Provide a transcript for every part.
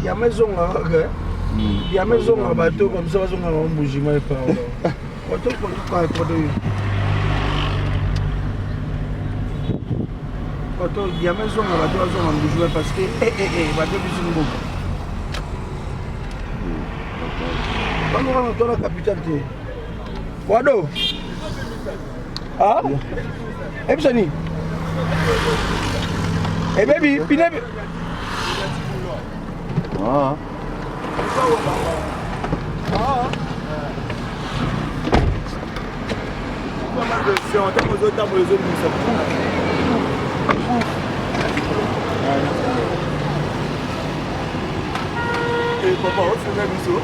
Diama ezonga kaka. Diama ezonga bato comme ça bazonga na mbujima epa. Koto koto ka koto. Koto diama ezonga bato bazonga mbujima parce que eh eh eh bato biso mboka. Bango wana tola capital te. Wado. Ah? Ebisa nini? Eh baby, pine Ah. Eh, papa, ofunga biso.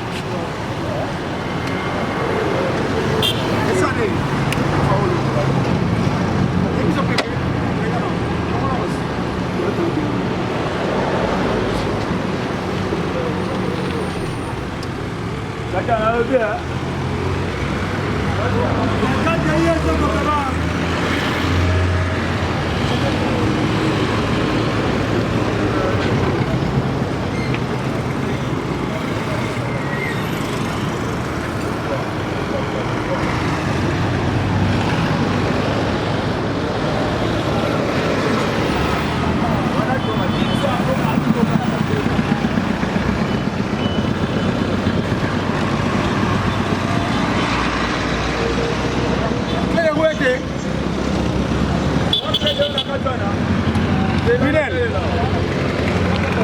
Pinel.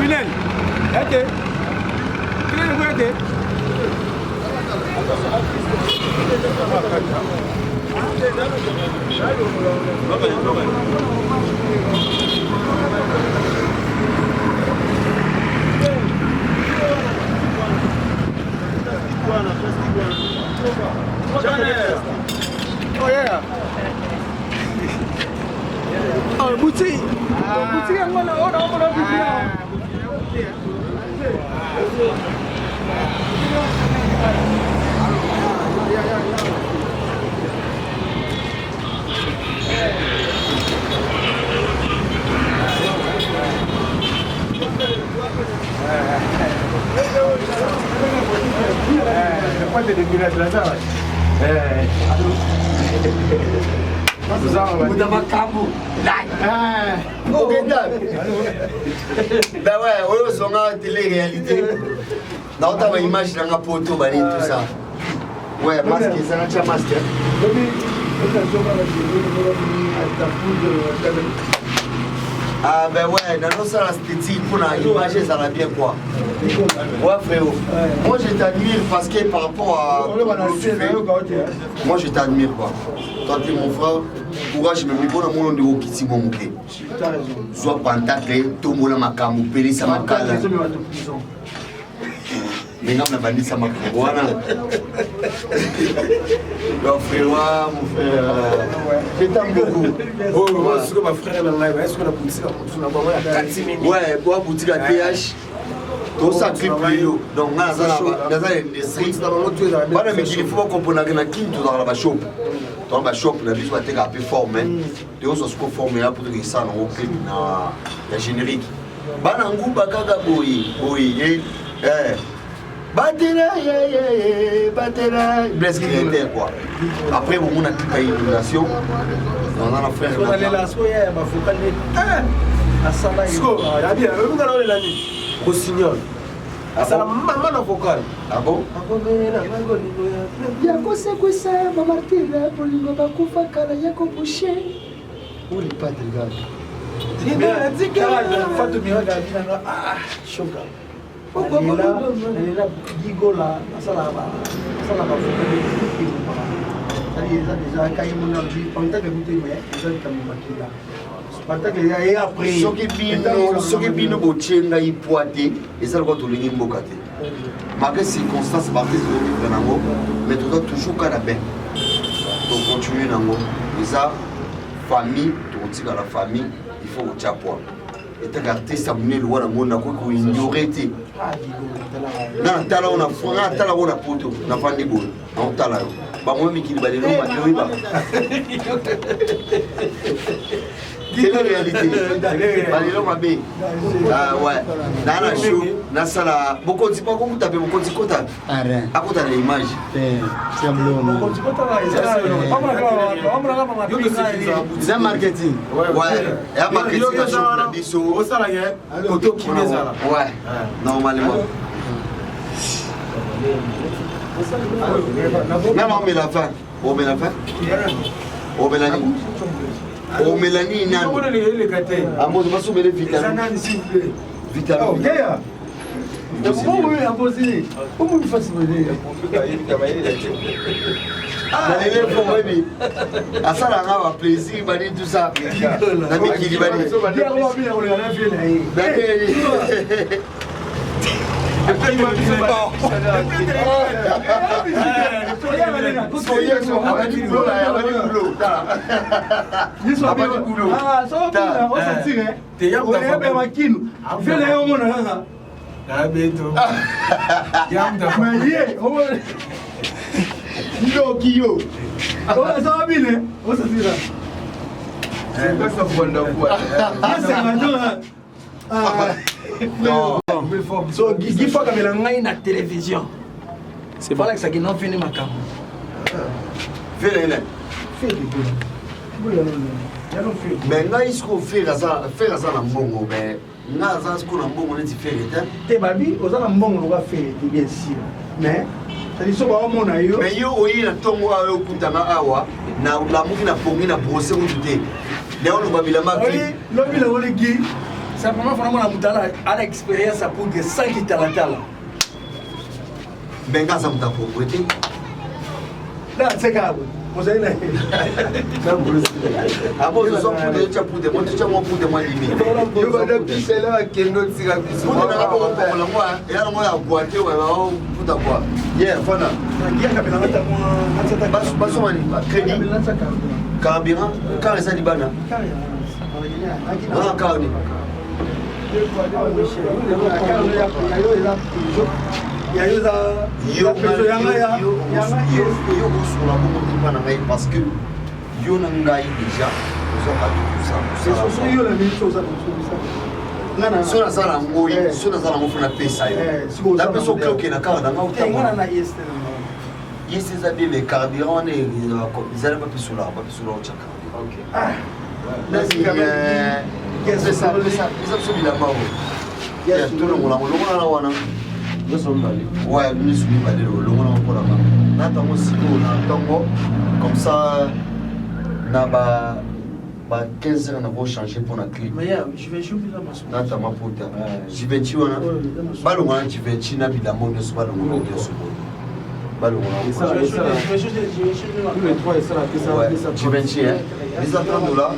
Pinel. Ete. Pinel ete. Oh yeah. Oh, boutique. Boutique yango na oyo naomona boutique. Muta makambo. Okenda. Ben ouais, oyo zonga télé réalité. Naota ba image nanga poto bani tout ça. Ouais, masque eza na tia masque. Ah ben ouais, nanosala esthétique pour la image ezala bien quoi. Ouais frérot. Moi je t'admire parce que par rapport à ce que tu fais, moi je t'admire quoi. Toi tu es mon frère, courage même mpona mona ndeko okiti mwa moke. Zwa pantacle, tombola makambo, pelisa makala. Mais nga na bandisa makambo wana. Donc frérot, mon frère, je t'aime beaucoup. Oh, sikoyo bafrère na ngai baye sikoyo na boutique ya mosusu na bango ya 4 minutes. Ouais, boa boutique ya TH. Tosa clip lelo. Donc nga naza na naza na industrie. Bana mikili faut bakomponaka na kin tozalaka na bashop. Toza bashop na biso batekaka mpe forme. Tozwa sikoyo forme ya po tokesala nango clip na ya générique. Bana nguba kaka boye boye eh. Batela ye ye ye batela Blaise créateur quoi. Après bomona clip ya inondation. Naza na frère na Nalela sikoyo ya ba vocal ne. Asala ye. Sikoyo, ya bien, oyebi nga naolela nini? Rossignol. Asala mama na vocal. Ah bon? Akomela ngai bolingo ya ya kosekwisa bamartire bolingo bakufa kala ya kobushe Où le padre gars? Fatou Miracle abi nanga ah shoka. Nalela nalela Gigola asalaka asalaka vocal c'est-à-dire eza déjà kai mona alobi pentacle ekuti mais eza likambo makila pentacle eza ye après soki bino soki bino botie ngai poids te eza lokola tolingi mboka te malgré circonstance baartiste tozovivre nango mais toza toujours kaka na ben tocontinue nango eza famille tokotikala famille il faut kotia poids etaka artiste ya monene wana moni nakoki koignore te nga natala yo nga natala yo na poto nafandi boye naotala yo bango mikili balelo bayoyeba Télé réalité. Balelo mabe. Ah ouais. Na na show nasala bokonzi pa kokuta pe bokonzi kota. Akota na image. Eza marketing. Ouais. Ya marketing ya show na biso. Osala ke koto kimi ezala. Ouais. Normalement. Nana omela fin. Omela fin. Omela nini? Omela nini nani? Amozo basomele vitamine. Vitamine. Nalele fo oyebi asalanga ba plaisir bani tout ça na mikili bani. Ndoki yo. So gifakamela ngai na télévision falakisaki no fini makambo. Fere mais ngai sikoyo Fere aza na mbongo, mais ngai aza sikoyo na mbongo neti Fere te. Te, babi oza na mbongo loka Fere te, bien sûr, mais cetadi so baomona yo. Mais yo oye na ntongo awa, okutanga awa nalamuki na pongi na brose kutu te, naoloba bilamba. Lobi naoliki, c'est la première fois namona moto ana expérience ya poudre sans kitalatala. Mais nga aza moto ya pauvreté. Naseka boye ozali na ye. Abo ozozwa poudre, otya poudre mo, totya mwa poudre mwa limi. Yo bada pisela bakende otika biso. Poudre nanga mpo kopongola ngo eya nango ya bwa te, puta bwa ye fana basomani crédit carburant car eza libana wana car ni. Yo kosola bongo te mpa na ngai, parce que yo na ngai déjà oza bato. So naza na ngoi, so naza nango, fo napesa yo, napesa okioke na kaka nanga otambola yesi eza bien, mais carburant wana ezali bapesolaka, bapesolaka otya carburant. Eza biso bilamba oyo tolongola ngo, longola na wana. Nyonso mibale. Ouais, misu mibale, longola ngo mpona na ntango sikoyo na ntongo, comme ça na ba 15 heures nako changer mpona clip. Natama puta Givenchy wana, balongola na Givenchy na bilamba nyonso, balongola nyonso boye, balongola. Givenchy, hein, 230 $.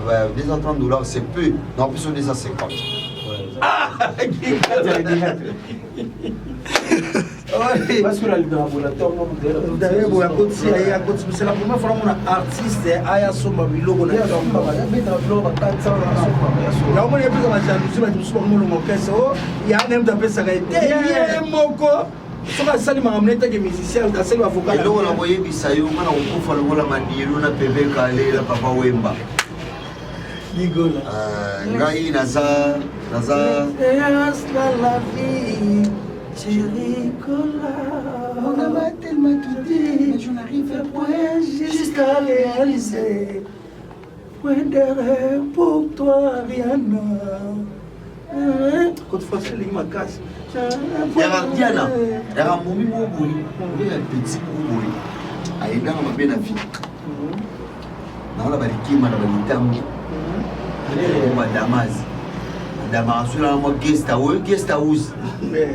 Ouais, 230 $, c'est peu. Non, plus 250. Ah. Parce que nalingaka bola ntongo. C'est la première fois namona artiste aya somba biloko na ntongo. Naomona epesa bajalousie, bato mosusu bakomolonga orchestre o ya na ye, moto apesaka ye te, ye moko soki asali makambo netake musicien, asali bavocal. Eloko na koyebisa yo, nga na kokufa lokola Madielu na Pepe Kalela, Papa Wemba. Ligola. Ngai naza La vie. On a tellement tout dit, mais je n'arrive point jusqu'à réaliser. Point d'erreur pour toi, Rihanna. Quand tu fais les makasi. Yaka Diana, yaka momi moko boye oyo ya petit moko boye, ayendaka mabe na vie, naona balikima na balitango badamazi badamaka soki mwa guest oyo, guest house. Mais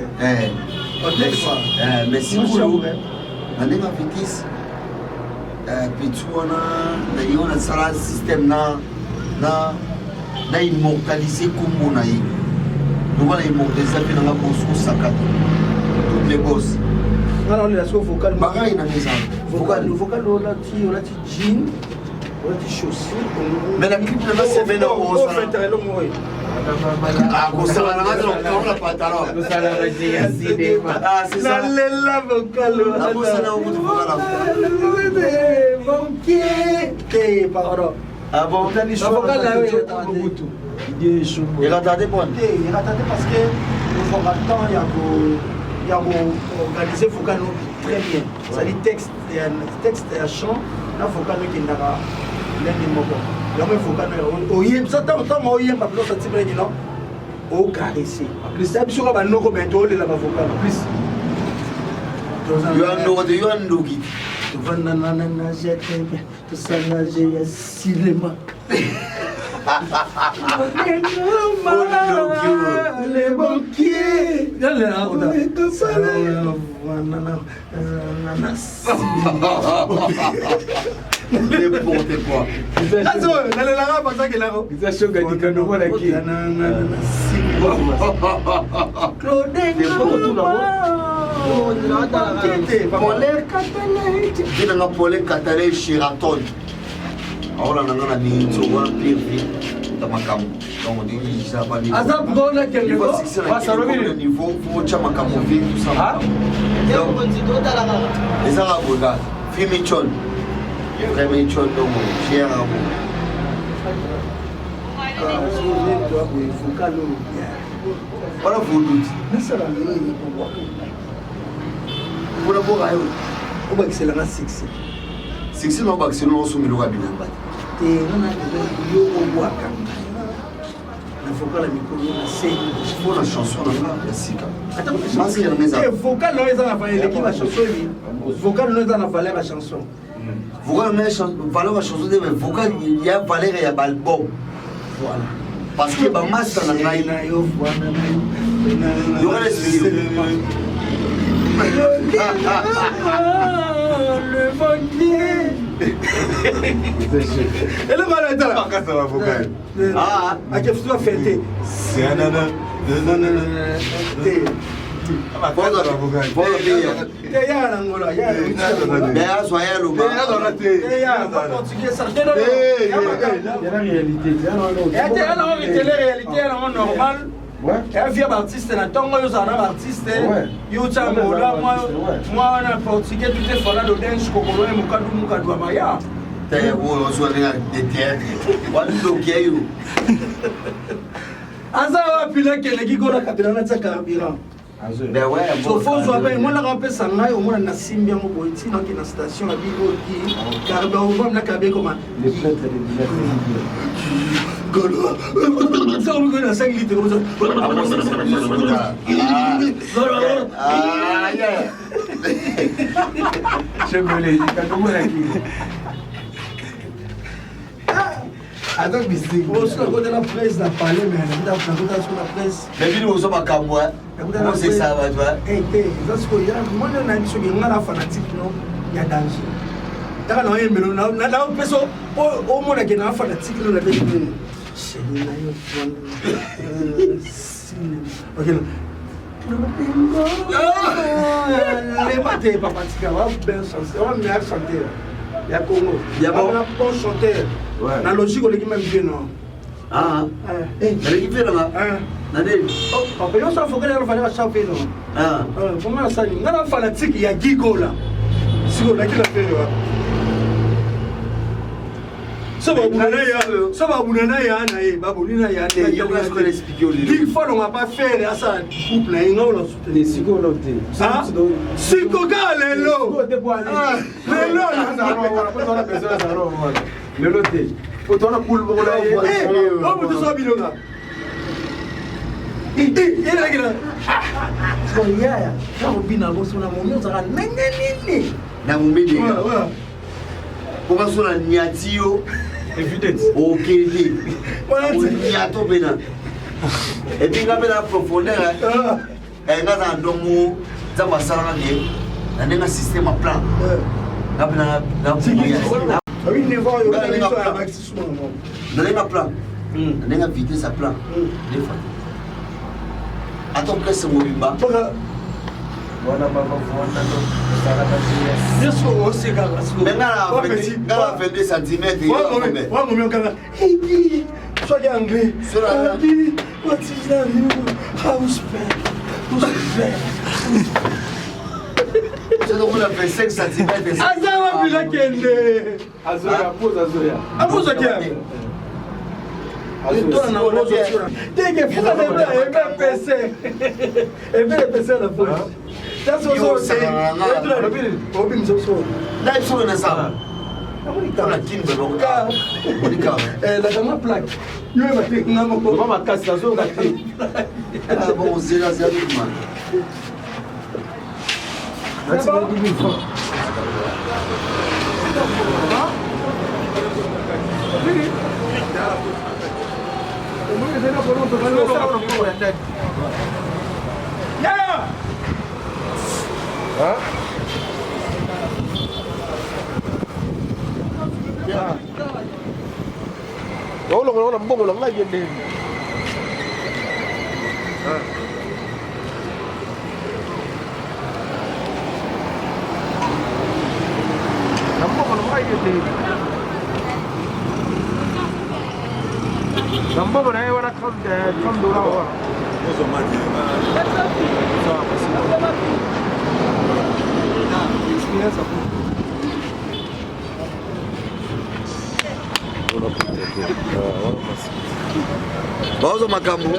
sikoyo na ndenge ya vitesse, petit wana na ye wana asala système na immortalise kombo na ye lokola immortalise mpe nanga Bosco Sakata, double boss. Nga naolela siko vocal. Barai na eza. Vocal, vocal, olati jean, olati chaussure. Mais na clip na semaine elongo oyo. Akosala na nga na pantalon. Nalela vocal. Nabosana kutu vocal. Banquier te, pardon. Ah bon? Vocal na yo erataka te. Erataka te mpona? Te, erataka te parce que ozwaka temps ya ko ya koorganiser vocal no très bien. C'est-à-dire texte ya texte ya chant na vocal no ekendaka ndenge moko. Yango vocal no oyebisa ntango ntango oyemba biloko atibelaki no ocaresse. Ya biso kaka banoko me toolela bavocal. Plus yo andoko te yo andoki. Tovanda na na na je t'aime. Tosala je ya cinéma. Le banquier. N'importe quoi. Nalelaka bazakelako. Ye nanga Paulin Katale Sheraton aolanda nga na minso wana pire vie ta makambo donc aza bona kendeko niveau faut otya makambo vie tout ça ezaka boye kaka fimichon fimichon donc fier abo wana voduti mpona boka yo obakisela nga succès succès na obakisela nga osombi loka bilamba te nga na yo obwaka na vocal ya mikolo na sengi mpo na chanson na nga ya sika vocal na yo eza na valeur eleki bachanson vocal na yo eza na valeur ya chanson Vocal na valeur ya chanson te mais vocal ya valeur ya balbum. Voilà. Parce que ba master na ngai na yo voilà na yo. Yo kana Le banquier. eloko wana etala makasa ba vocal ah akefutu afete te te ya na ngola ya mais azwa ya loba réalité yango normal ya via baartiste na ntongo oyo ozala na baartiste yo otya ngola mwa wana portugais tout est fala dodenche kokolo ye mokadu mokadu ya maya ozwa ndenge de théâtre wandoki ya yo aza wapi nakeleki kola kabila natia carburant Sofo ozwa pe emonaka apesa ngai omona nasimbi yango boye ntina oke na station na bino oki carburant na carburant ekoma na 5 litre Aza mystique. Osu nakota na presse na palais mais nakota siko na presse. Mais bino bozo makambo hein. Bozesa bato hein. Eh te, eza siko ya mwana na biso ke nga na fanatique no ya danger. Taka na oyembelo na na pesa omona ke na fanatique no na beti nini. Chérie na yo. Ok. Lema te papa tika wa bien chanteur, wa meilleur chanteur ya Congo. Ya bon. Wa bon chanteur. Na logique oleki même vieux non. Ah. Eh, naleki vieux nanga. Na nini? Oh, papa yo sa fokela yo fallait chanter non. Ah. Comment ça nga na fanatique ya Gigola. Siko naki na fere wa. So babuna na ya, so babuna na ya na ye, babuni na ya na ye. Big Falo pa faire asala couple na ye nga ola soutenir. Sikoyo te. Siko kaka lelo. Lelo. Lelo te. Otona poule moko na ye. Eh, oyo moto so bilonga. Elakila. Sikoyo yaya, nakobina boso na momi ozalaka ndenge nini? Na momi ndenge. po baso na nyati yo okende onyato mpena epuis nga mpe na profondeur eh, nga aza na don moko nzambe asalaka ke na ndenge système ya plan nga mpe na ndenge plan na ndenge vitesse ya plan ndefa ata orchestre mobimba wana mama vanda osalaka yesu osekaka mais nga na 22 cm wamomi okanga soki anglais what is that house house. Soki 25 cm. Aza wapi nakende? Apoza kia. Teke fuka na ebe pese. Ebe pese na poche. Taso so. Obi mzoso. Na biso na sa. Na kin ba ba. Monika. Eh na kama plaque. Yo ba te nga moko. Ba makasi nazoyoka te. Ah bon zela zela man. Olongola na mbongo na ngai ye ndenge. Na mbongo na ngai ye ndenge. Na mbongo na ye wana 30 dollars wana. Bazo makambo.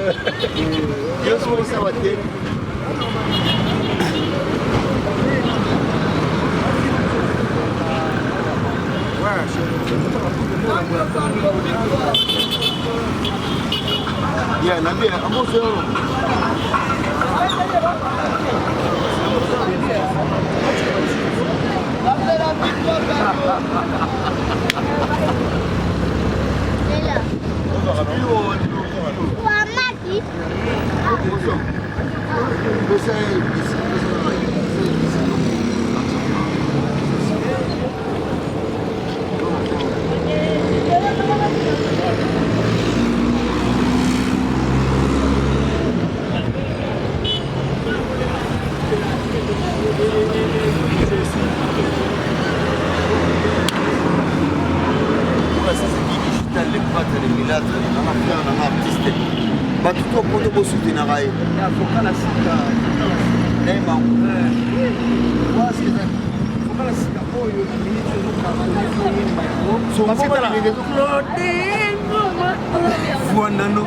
Yesu osawa te. Yeah, nabi, amoso. Bato to poto bosutenaka ye Voanano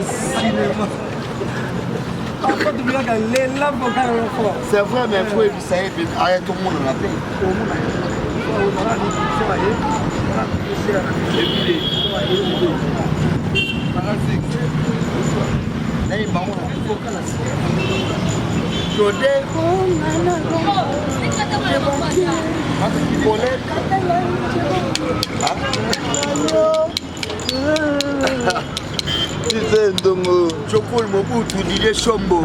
cinéma. C'est vrai, mais faut ebisa ye mpe aya tomonana mpe. Chokol Mobutu, Didier Chombo.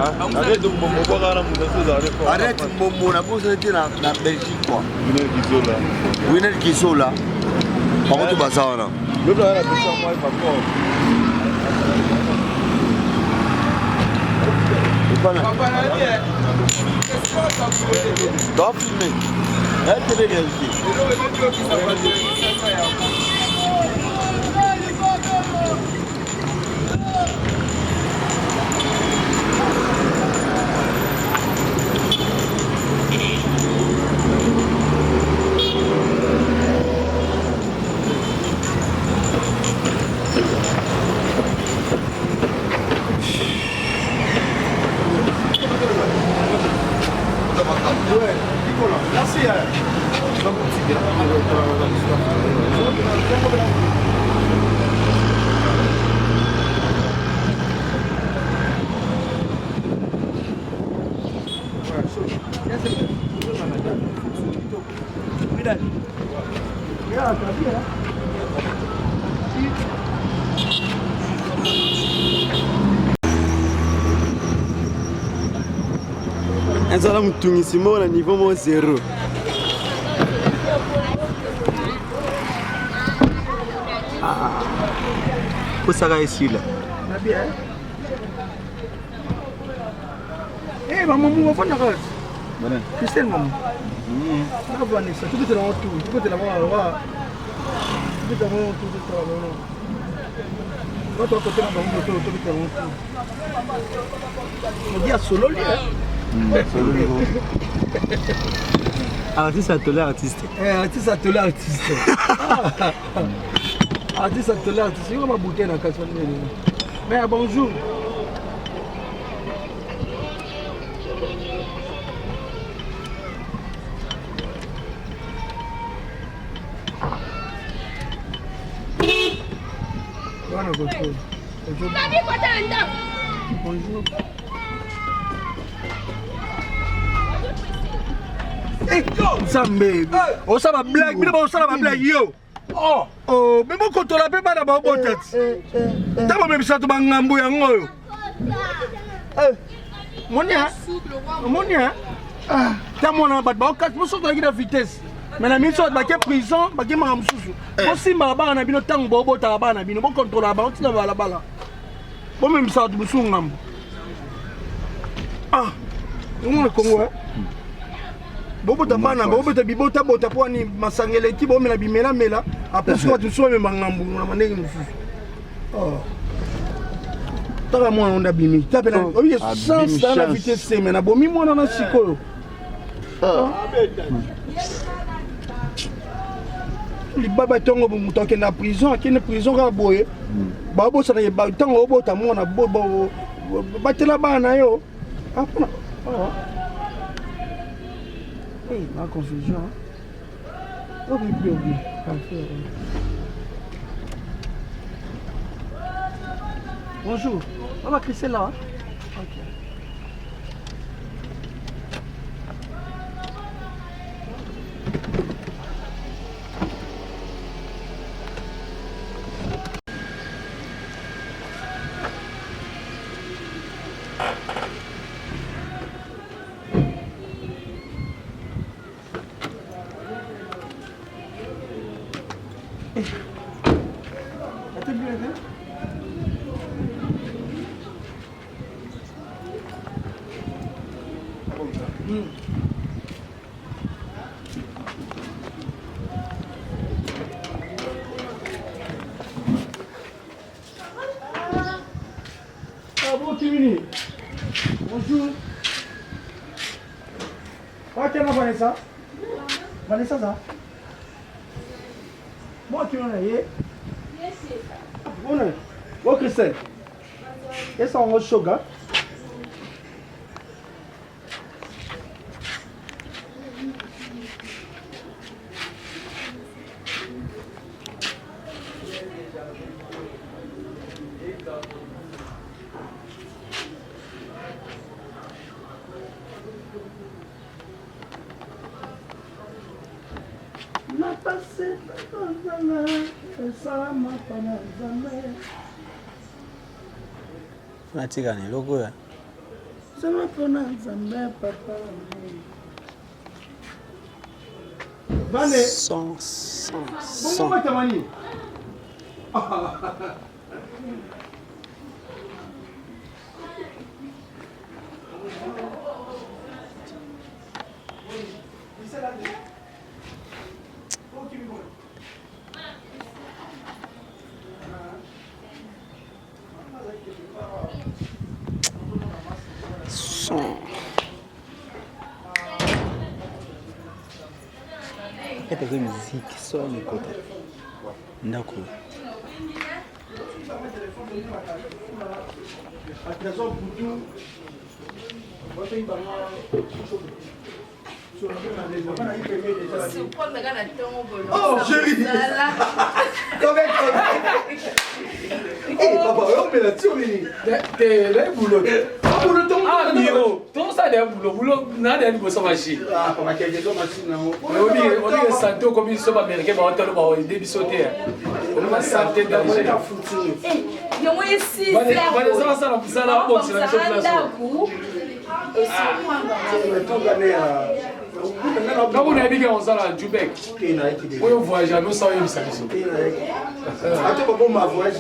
Arrête Mbombo, na bosana te na Belgique quoi. Winner Kizola. Bango to baza wana. Doit filmer. La télé-réalité. Ezala motungisi moko na niveau moko zero. Posaka esila. Eh, maman, bafandaka Christelle, maman na Vanessa, tokotela bango tu, tokotela bango awa, tokotela bango tu, tokotela bango bato bakotela bango moto, tokotela bango tu. Odi asololi. Artiste atole artiste. Eh, artiste atole artiste. Artiste atole artiste. Yo ma bouteille na kati nini. Mais bonjour. Wana koto. Bonjour. Eh, Nzambe, osala blague, bino bosala ba blague yo. Oh, oh, mais bokotola mpe bana baobota ti. Ntango bomemisa to bangambo yango oyo. Moni omoni ta mwana bato baokati mosusu tozalaki na vitesse mais na miso bato bake prison bake makambo mosusu. Bosimbaka bana na bino ntango bobotaka bana na bino, bokontrolaka bango ntina balabala. Bomemisa bato mosusu ngambo. Ah, omona Congo eh? Bobota bana, bobota bibotabota mpo wani masanga eleki, bomela bimelamela, apusu bato mosusu bamema ngambo na mandenge mosusu. Oh. Taka mwana onda abimi ta pena oye chance na vitesse te, mais nabomi mwana na sikoyo. Libaba ntongo moto akende na prison, akende prison kaka boye, babosana ntango obota mwana, batela bana na yo. Mpona na confusion. Bonjour. On va crisser là. Ok. Ah bon, Kimini. Bonjour. Ok, na Vanessa. Vanessa, ça. Bon, tu en as Bon, bon, Christelle. Qu'est-ce qu'on a shoga? Natika na eloko oyo. Sama mpona Nzambe papa. Vane. Son, son, son. Bongo batamani. Son. Ete miziki son ekota ndako. Oh chérie. Eh papa, oyo mela ti omini. Te na boulot. Boulot tongo. Ah miro, tosala ya boulot, boulot na ya liboso machine. Ah papa, quelque chose machine nango. Obi obi santé okomi biso ba américain ba otalo ba ide biso te. Obi santé danger. Yango ye 6 Bale sala sala musala obongisa biso place. Ntango nayebi ke ozala na Jubek, oyo voyage ano sa oyebisa biso. Ata baboma voyage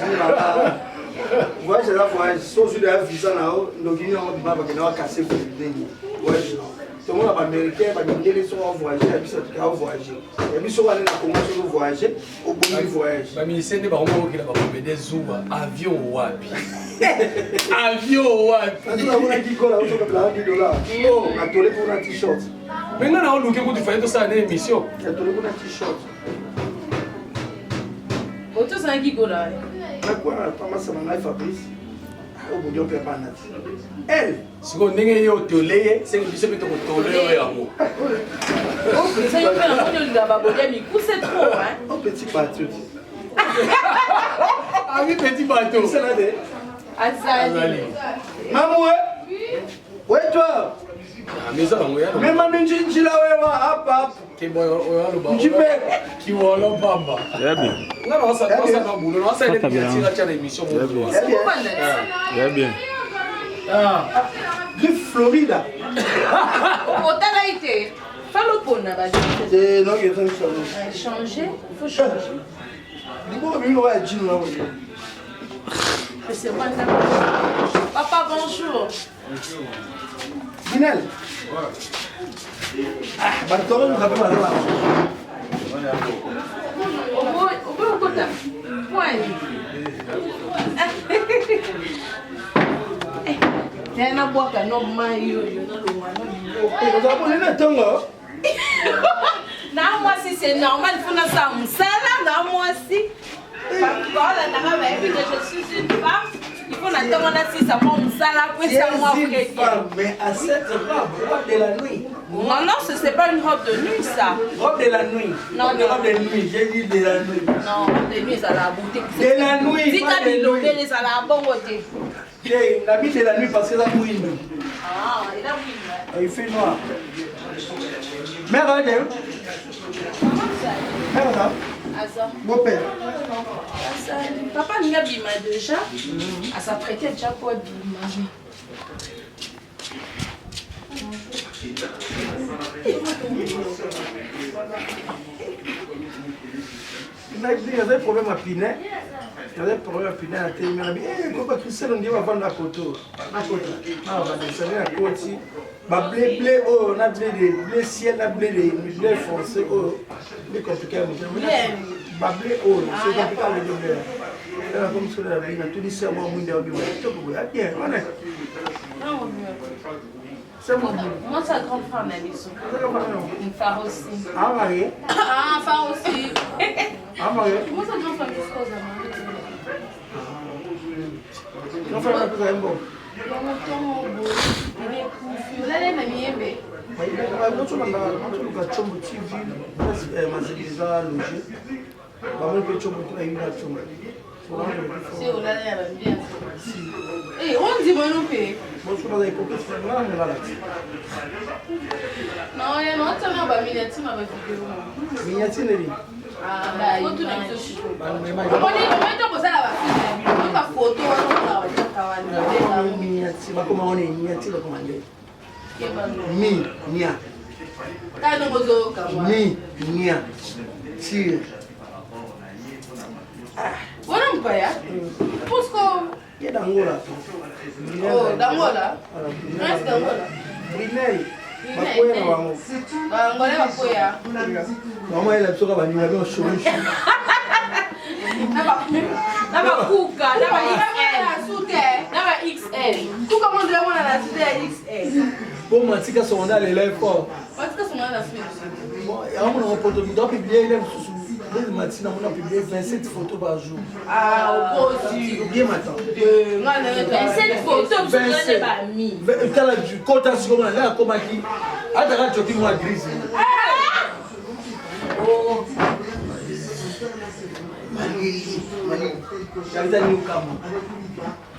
voyage eza voyage, so ozwi deya visa na yo, ndoki nini yango bima bakenda bakase ndenge voyage na yo. Tomona baaméricain, bamindele, soki avoyage ya biso atika avoyage ya biso wana na Congo, soki ovoyage obongi voyage. Baministère nde bango bakokela bakomede zuwa. Avion wapi? Avion wapi? Namonaki kola ozokabela 10 dollar natole mpona t-shirt. Me nga na oluki kutu faye tosala na émission. Natole mpona t-shirt. Otozalaki kola. Nakwana pamasa na ngai Fabrice obodi mpe bana ti ele. Sikoyo ndenge ye otole ye, seke biso mpe tokotole oyo yango. Eza yo mpe namoni olinga babodia mikuse trop, hein? O petit bateau. Ami petit bateau. Esala de. Azali. Mamue wetwa. Eza yango ya. Mema minjinjila wewa hapa. Oyo aloba. Njipe. Kiwolo pamba. Ya bien. Nga na wasala bulo na wasala miniature atia na émission moko. Ya bien. Griffe Florida. Otala ye te, fala opona. Eh, non, il ba changer, faut changer. Liboko bino ya jino na oyo. C'est moi, papa, bonjour. Binel. Ah, bato oyo kape baza. Oboyi okota point te, nabwaka no mai oyo, nalongwa no biloko. Ozala bonene ntongo. Na mwasi, c'est normal, faut nasala mosala na mwasi. Baolandaka, bayebi que je suis une femme, il faut na ntongo nasisa mwa mosala po esa mwa. Une femme, mais à cette robe, robe de la nuit. Non, non, ce c'est pas une robe de nuit, ça. Robe de la nuit. Non, de non. Robe de nuit, j'ai dit de la nuit. Non, robe de nuit ezala beauté. De la nuit, tika pas de nuit. bilobeli, ezala bongo te. J'ai l'habit de la nuit parce que ça mouille. Ah, eza mwindu. Il fait noir. Mère, regarde. Mère, ça. Aza. Beau-père. Azali. Papa alingi abima déjà, as'apprêter déjà po abima. Nazali problème ya pneu, nazali problème ya pneu na telemi na bi koba Christelle ndie bavanda koto nakota na bavanda na koti bableu bleu oyo na bleu de bleu ciel na bleu de bleu foncé oyo nde compliqué ya moto. Bableu oyo, c'est compliqué avec le bleu. Tala comme soki na bi natuni se mwa mwinda obima kitoko boye bien wana. Moi, c'est un grand frère na biso. Phare aussi. Ah, marié? Ah, phare aussi. Ah, marié? Moi, c'est un grand frère jusqu'aux. Grand frère napesa ye mbongo. Olale na miyembe. Natoluka Tshombo TV, mazeli eza loge, bamoni mpe Tshombo te, bayebi na Tshombo. Si olale na bambiance. Ondima no mpe. Boso baza hypocrite, nga na ngala ti. Non, ya naotana baminiature na bavideo. Miniature nini? Foto na biso sikoyo. Omoni, omoni to kosala bafilm na bino, bafoto wana ozala batiaka wana. Miniature bakoma wana, miniature bakoma nde mi nia. Tano bozoyoka. Mi nia tire. Wana mopaya puisque ye dangola. Oh, Dangola. Prince Dangola. Brunei bakoya na bango. Bangole bakoya. Mama yela biso ka baninga bino solution. Na bakuka na ba XL, na ba XL kuka mondela mwana na sute ya XL. Po matika secondaire lela fort. Matika secondaire na sute. Bon, yango monaka poto moto apublie ile mosusu nde mati na mona publie 27 photos par jour. Ah, okosi. Bien matin. 27 photos mosusu nde bami. Tala kota sikoyo mona nde akomaki ataka joki mwa grise. Malili malili eza newkama,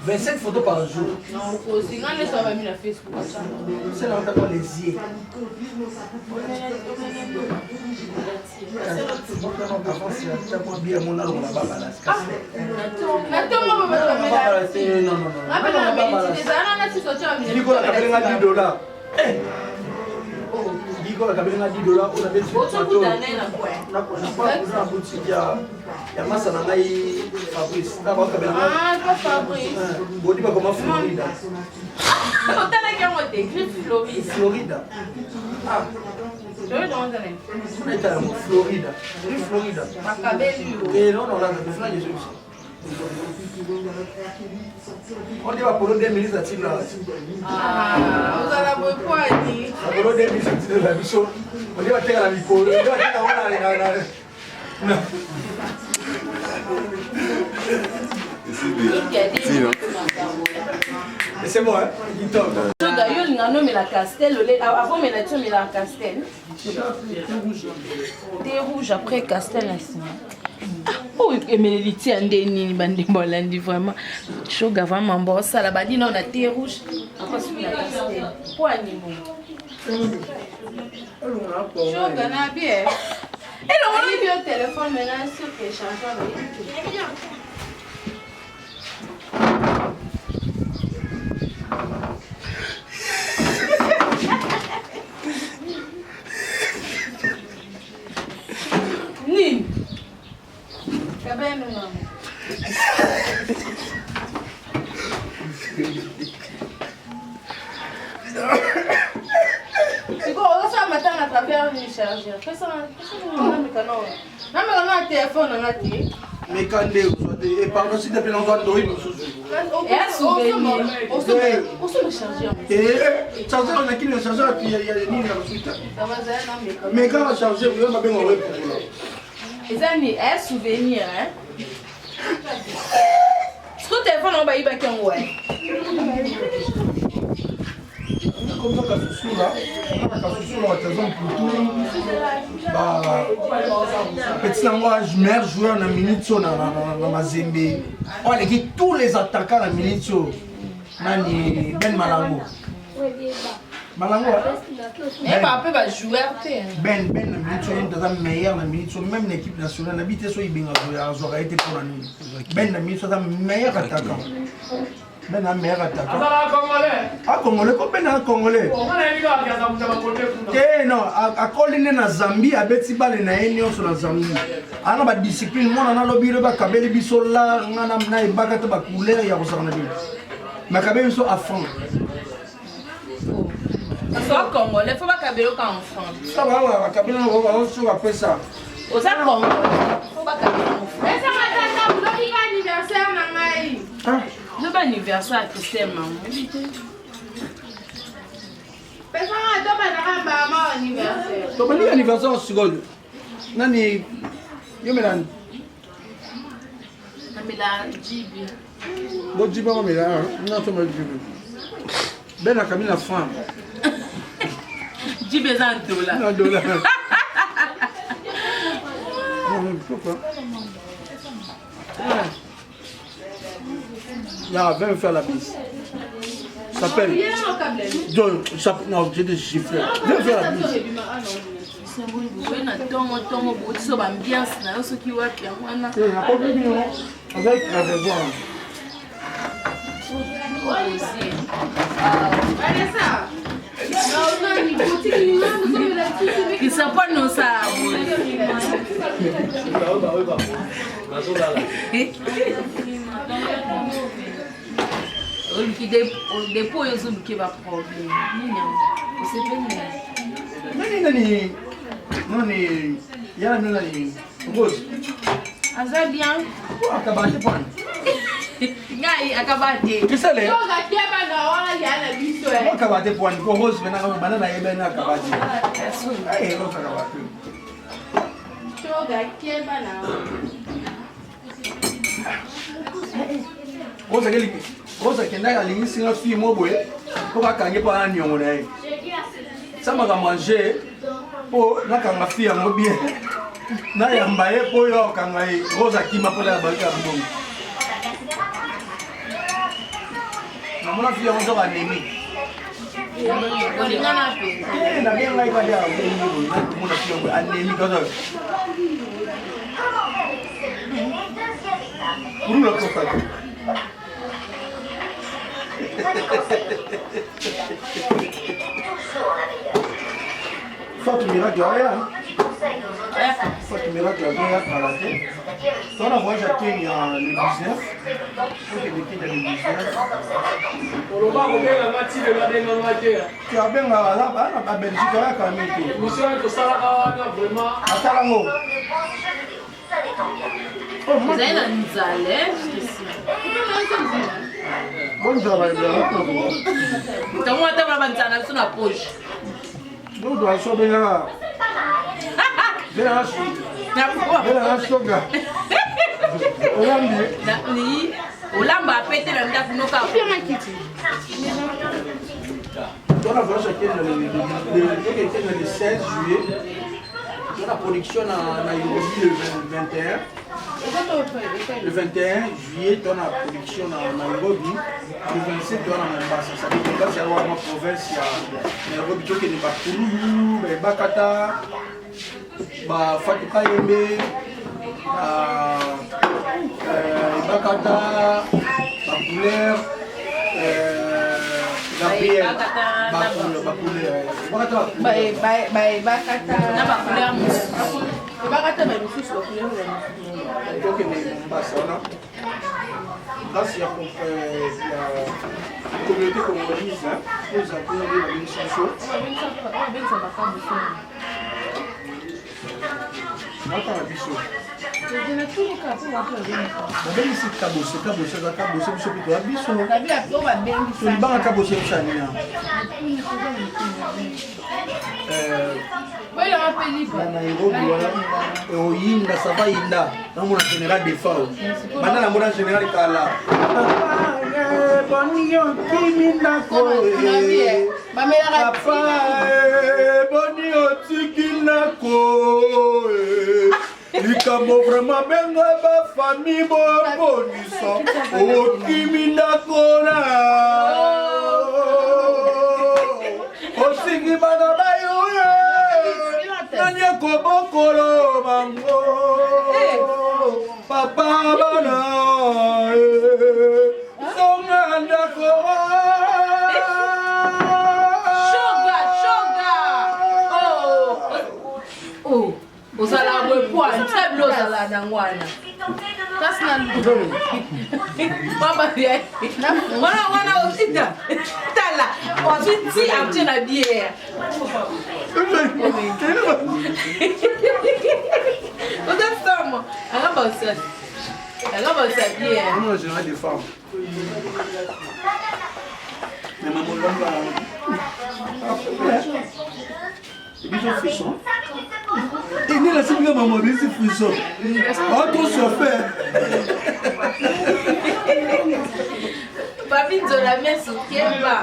27 photos par jour. Non, okosi, nga nyonso bami na Facebook. C'est là on les yeux. Avance bien mon alongo na babala. Na ntongo. Likola kapelenga 10 dollars. boutique oyo akabeli nga 10 dollar oyo nabeti na boutique ya masa na ngai Fabrice na bakabela nga bodi bakoma Florida. Otalaki yango te griffe Florida. Florida. Ah. Florida. Florida. Bakabeli yo. Eh non non là, je suis On bapolo 2 minutes atinda. Ozala boye po ani? Bapolo 2 minutes atinda biso. On bateka na mikolo, on bateka wana na. C'est bon, hein? Soda, yo olinga nomela castel, avant omela ti omela castel. Thé rouge après castel na nsima. Oyo emeleli tia nde nini bandeko balandi vraiment. Shoga vraiment mambo osala bandi nao na thé rouge après soki na castel. Po ani bongo? Shoga na bien. Elongo Ayibi yo téléphone maintenant sur que chargeur oyebi te. Nini? Kabeno mama. Sikoyo ozosala matanga à travers ni chargeur. Pesa nameka nao. Nameka nao na téléphone nanga te. Meka nde ozwa te. Eh, pardon, s'il te plaît, nazwa ndoi mosusu. Eya souvenir. Osomba chargeur. Eh, chargeur na kini, chargeur ya nini ya kosuita. Bazala nameka. Meka na chargeur, yo babenga oyo epokola. Eza ni eya souvenir hein. Sikoyo telefone yango bayibaki yango wapi? Comme ça, Kasusula, Kasusula, Watazon Poutou, bah, petit nango meilleur joueur na minute oyo na Mazembe. Oyo aleki tous les attaquants na minute oyo. Nani Ben Malango. Malango. Nayeba mpe ba joueur te. Ben Ben na minute oyo aza meilleur na minute oyo même na équipe nationale na bite so ibenga azwaka ye te mpona nini. Ben na minute oyo aza meilleur attaquant. Ben na meilleur attaquant. Azalaka congolais. A congolais ko Ben na congolais. Omwana yebi kaka aza moto ya bakote kuna. Te non, akoli nde na Zambie, abeti bale na ye nyonso na Zambie. Ana ba discipline mwana nalobi lobi akabeli biso la nga na ebaka te ba couleur ya kosaka na bino. Mais akabeli biso à franc. Oza congolais, faut bakabela oka en franc. Ça va bakabeli na bango so bapesa. Oza congolais, faut bakabela en franc. Eza matata lobi ka anniversaire na ngai. Lobi anniversaire ya Christelle mama. Pesa nga tobandaka mbama anniversaire. Tobandi anniversaire sikoyo. Nani yo melani? Namela jibi. Bo jibi yango mela, nasomba jibi. Ben akabi na franc. Jibi eza ndola. Na dola. Pourquoi? Là, viens me faire la bise. S'appelle. Donc, ça, non, j'ai des gifles. Viens me faire la bise. Boye na ntongo ntongo botisa ba ambiance na yo soki wapi yango wana. Nakomi bino azali crevevoir. Osi. Vanessa. Kisapa nosala boye. Oluki depo oyo ozoluki ba problème nini yango osepeli na Nani nani nani yala nani nani Rose. Aza bien. Akabate pwana. Ngai akaba te. Kisale. Yoka keba na wana ya na biso eh. Akabate pwana ko Rose bena bana na yebe na akabate. Ai Rose akabate. Yoka keba na. Rose akeli Rose akendaki alingisi nga fille mo boye mpo bakangi mpo ana niongo na ye. Sa makambo ya jeu mpo nakanga fille yango bien. Nayamba ye mpo oyo akanga ye. Rose akima mpo na bayoki ya mbongo. Namona fille yango soki anemi. Olingana mpenza. Te nabengi ngai kaka ya mona fille yango anemi kaka. Rula kosaka. Fatou Miracle aya. Fatou Miracle azoya kala te. Toza na voyage ya Kenya le 19. Tokende Kenya le 19. Oloba kobenga nga ti lelo abenga nga te. Ti abenga aza na ba Belgique aya kala mingi te. Émission oyo tosalaka wana vraiment. Atala ngo. Ezali na nzala. Bonzala Ntango ata bana banzala na biso na poche. Bonzala so bengaka. Bengaka soga. Olambi. Olamba apete na ndako noka. Tona voyage akende le 16 juillet. Tona production na Nairobi le 21. Le 21 juillet, tona production na Nairobi. Le 27, tona Mombasa. Ça veut dire que c'est la province ya Nairobi. Tokende ba Kululu, ba Bakata, ba Fatou Kayembe, ba Bakata, ba couleur. Gabriel, Bakata na ba couleur mosusu. Bakata ba misusu ba couleur tokende Mombasa wana grâce ya communauté congolaise oyo eza kuna nde babengisi biso Natala biso. Babengisi kabose kabose aza kabose biso mpe toya biso. Tolibanga kabose biso ya nini? Na Nairobi wana oyinda sava yinda namona général defao banda namona général kala boni okimi ndako papa boni otiki ndako likambo vraiment benga bafami bobonisa okimi ndako na otiki bana bayo nani akobokolo bango papa bana zonga ndako. Shoga, shoga. Oh. Oh. Ozala boye po tia bilo ozala nango wana. Kasi na Pamba ya. Wana wana osita. Tala, ozwi ti atie na bière. Oza somo. Anga ba osala. Anga ba osala bière. Moi, général des femmes. Mais maman lomba. Biso frisson. Ene la sibika maman bisi frisson. Ah trop surfer. Papi Nzola meso kemba.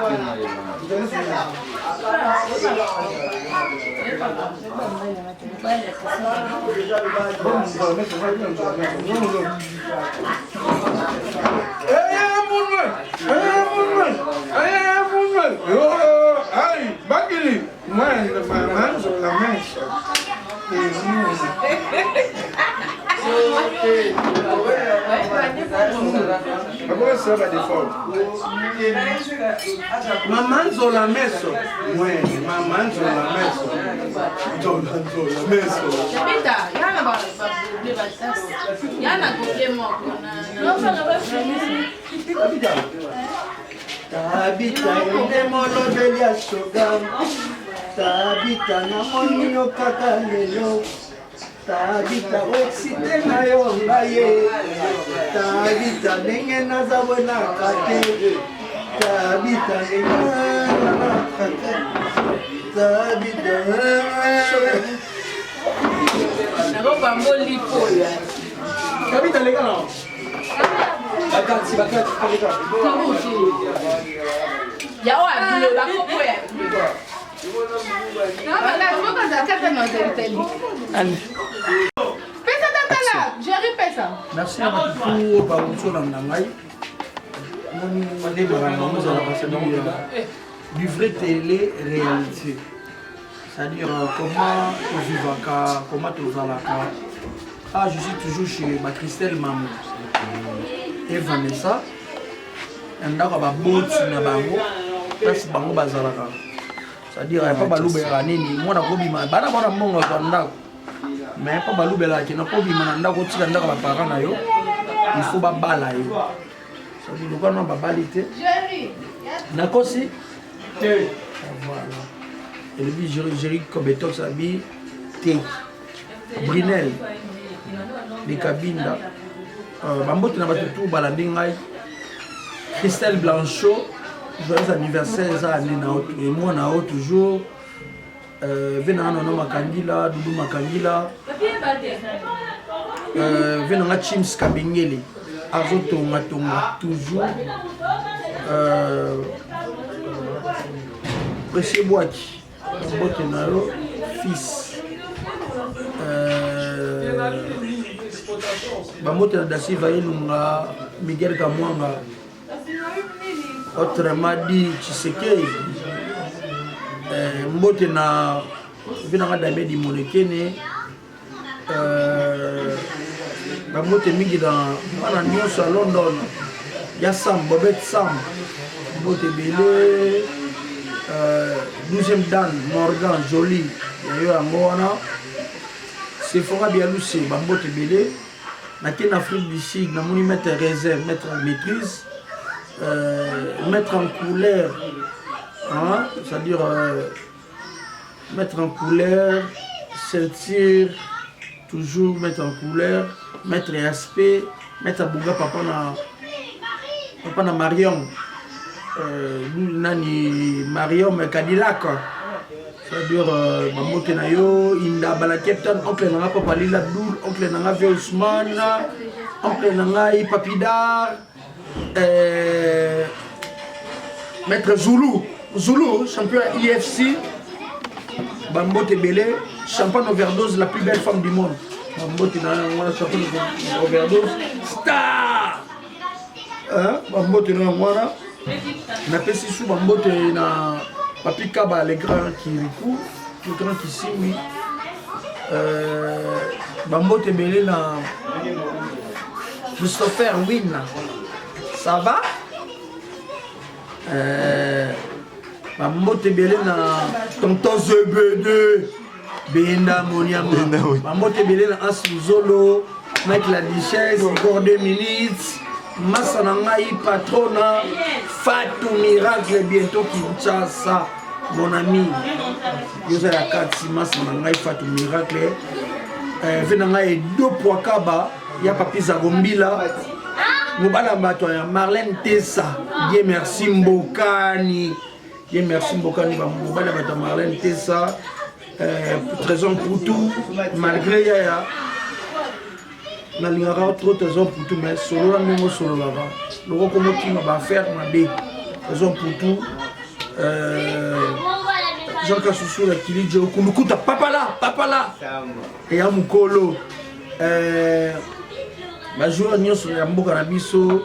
Mama Nzola meso. Mwe, mama Nzola meso. Nzola Nzola meso. Peter, yana ba ba ba yana goble moko na. Tabita. Tabita nde molobeli ya shoga. Tabita namoni yo kaka lelo. Tabita oexcite na yo ngai ye. Tabita ndenge naza bonaka te. Tabita ndenge nazalaka te. Tabita. Nako bango lipo ya. Tabita leka na. Bakati bakati leka. Ya oyo ya bleu, bakopo ya bleu. Pesa tatala, Jerry pesa. Merci na bato tu oyo bauti olanda ngai. Moni nde makambo yango ezalaka, c'est-à-dire du vrai télé réalité, c'est-à-dire comment tovivaka, comment tozalaka. Ah, je suis toujours chez ba Christelle Mamou et Vanessa na ndako ya baboti na bango, place bango bazalaka. C'est-à-dire pa balubelaka nini mwana kobima bana bana mbongo azwa ndako mais mpo balubelaka kena mpo obima na ndako otika ndako ya baparent na yo il faut babala yo c'est-à-dire lokola na babali te nakosi te voilà elobi Jerry Kobetox abi te Brinel de Kabinda euh, bambote na bato tu balandi ngai Christelle Blanchot joyeux anniversaire eza année na yo mwana yo toujours euh, ve nanga nono makangila dudu makangila euh, ve nanga chims kabengele azotongatonga toujours euh, precie bwaki mbote na yo fils euh, bambote na dasiva elunga miguel kamwanga Autrement dit, Tshisekedi, euh, mbote na vi nanga Damien Dimonekene, euh, bambote mingi na bana nyonso ya London, ya Sam, Bobet Sam, mbote ebele, euh, 12e Dan, Morgan, Jolie, ya yo yango wana, Sephora Bialuse, bambote ebele. Nake na Afrique du Sud, namoni maître réserve, maître maîtrise, euh, maître en couleur, hein, c'est-à-dire euh, maître en couleur, ceinture, toujours maître en couleur, maître aspect, maître Abouga papa na papa na Marion, euh, nani Marion Cadillac. C'est-à-dire euh, bambote na yo indaba na Cape Town oncle na nga papa Lila Abdul oncle na nga vieux Ousmane oncle na ngai Papidar euh, maître Zulu Zulu champion ya IFC bambote ebele champagne overdose la plus belle femme du monde bambote na yango wana champagne overdose star hein? bambote na yango wana napesi su bambote na papi kaba le grand kiriku le grand kisimbi euh, bambote ebele na christopher win ça va euh, bambote ebele na tonton zebede benda moniama bambote ebele na as luzolo mike la duchesse encore 2 minutes masa na ngai patrona fatu miracle bientôt kinshasa mon ami yoza ya kati masa na ngai fatu miracle eh, ve na ngai edo poakaba ya papi zagombila mobala ya bato ya marlene tesa die merci mbokani Ye merci Mbokani ba mobali ya bato ya Marlène Tessa euh, Trésor Mputu malgré yaya nalingaka trop Trésor Mputu mais solola ndenge osololaka loko komokima ba affaire mabe Trésor Mputu euh, Jean Kasusu la Kilidjo Kulukuta papala papala eya mokolo euh, bajoueur nyonso ya mboka na biso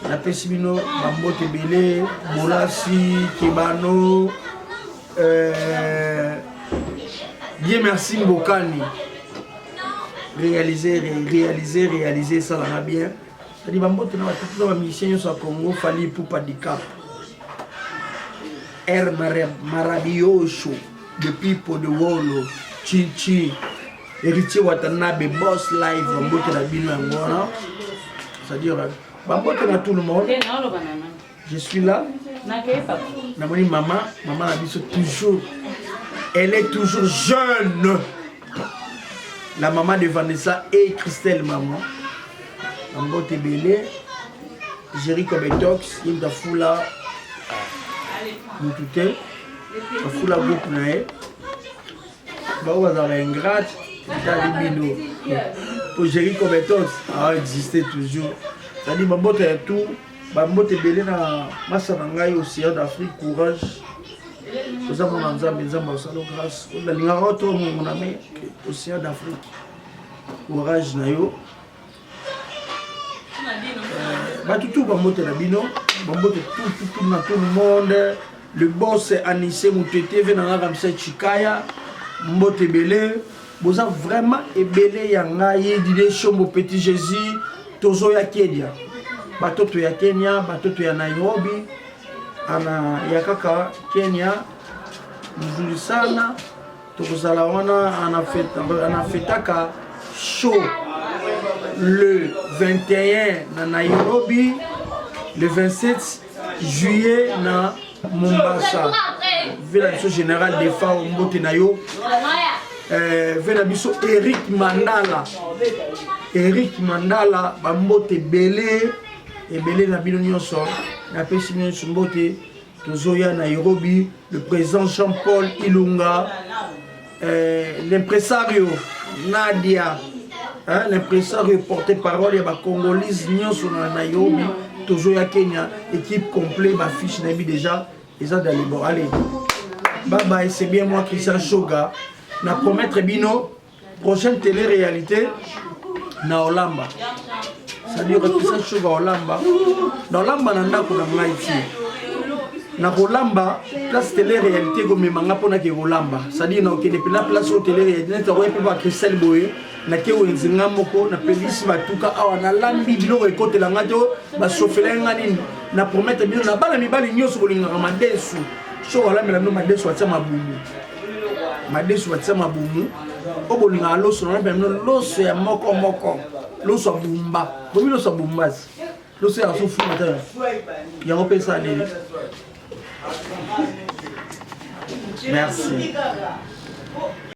napesi bino bambote ebele bolasi kebano euh, bien merci mbokani réaliser réaliser réaliser esalaka bien cetadi bambote na bato na bamusicien nyonso ya congo fali ipupa dicap air marabiosho depuis podewolo chichi Héritier Watanabe boss live bambote na bino yango wana c'est-à-dire bambote na tout le monde je suis là namoni mama mama na biso toujours elle est toujours jeune la maman de Vanessa et Christelle maman bambote ebele Jerry Kobetox ye moto afula motu te afula groupe na ye Bango bazalaka ingrate etali bino po Jerry Cobetos a existe toujours c'est-à-dire bambote ya tout bambote ebele na masa na ngai océan d'Afrique courage oza mwana nzambe nzambe asala grâce nalingaka to mon ami océan d'Afrique courage na yo euh, bato tout bambote na bino bambote tout tout tout na tout le monde le boss anise mutete ve na nga ramse chikaya mbote ebele boza vraiment ebele ya ngai dide shombo petit jésus tozoya kenya batoto ya kenya batoto ya nairobi ana ya kaka kenya. Mzuri sana tokozala wana anafetaka show le 21 na Nairobi, le 27 juillet na Mombasa. Ve na biso général Defao, mbote na yo. Ve na biso Eric Mandala, Eric Mandala, bambote ebele ebele na bino nyonso, napesi bino nyonso mbote. Tozoya Nairobi, le président Jean-Paul Ilunga, l'impresario Nadia, hein, l'impresario porte-parole ya bacongolise nyonso na Nairobi. Tozoya Kenya, équipe complet, bafiche nayebi déjà eza dalibor. Allez, bye bye, c'est bien moi Christian Shoga. Na promettre bino prochaine télé-réalité na Olamba, c'est-à-dire Christian Shoga Olamba, na Olamba na ndako na ngai ti na kolamba place télé-réalité ekomema nga mpona ke kolamba, c'est-à-dire na okende mpena place oyo télé-réalité neti akoya mpe bacristel boye, nake wenze nga moko, napelisi batuka awa, nalambi biloko ekotela nga te, basofela nga nini. Na promettre bino na bana mibali nyonso bolingaka madesu, soki olambela bino madesu atia mabumu, madesu batia mabumu oyo bolingaka loso, nalambela bino loso ya moko moko, loso ya bumba, bobi loso ya bumbasi, loso ya sofuma te, yango mpe esaleli. Merci.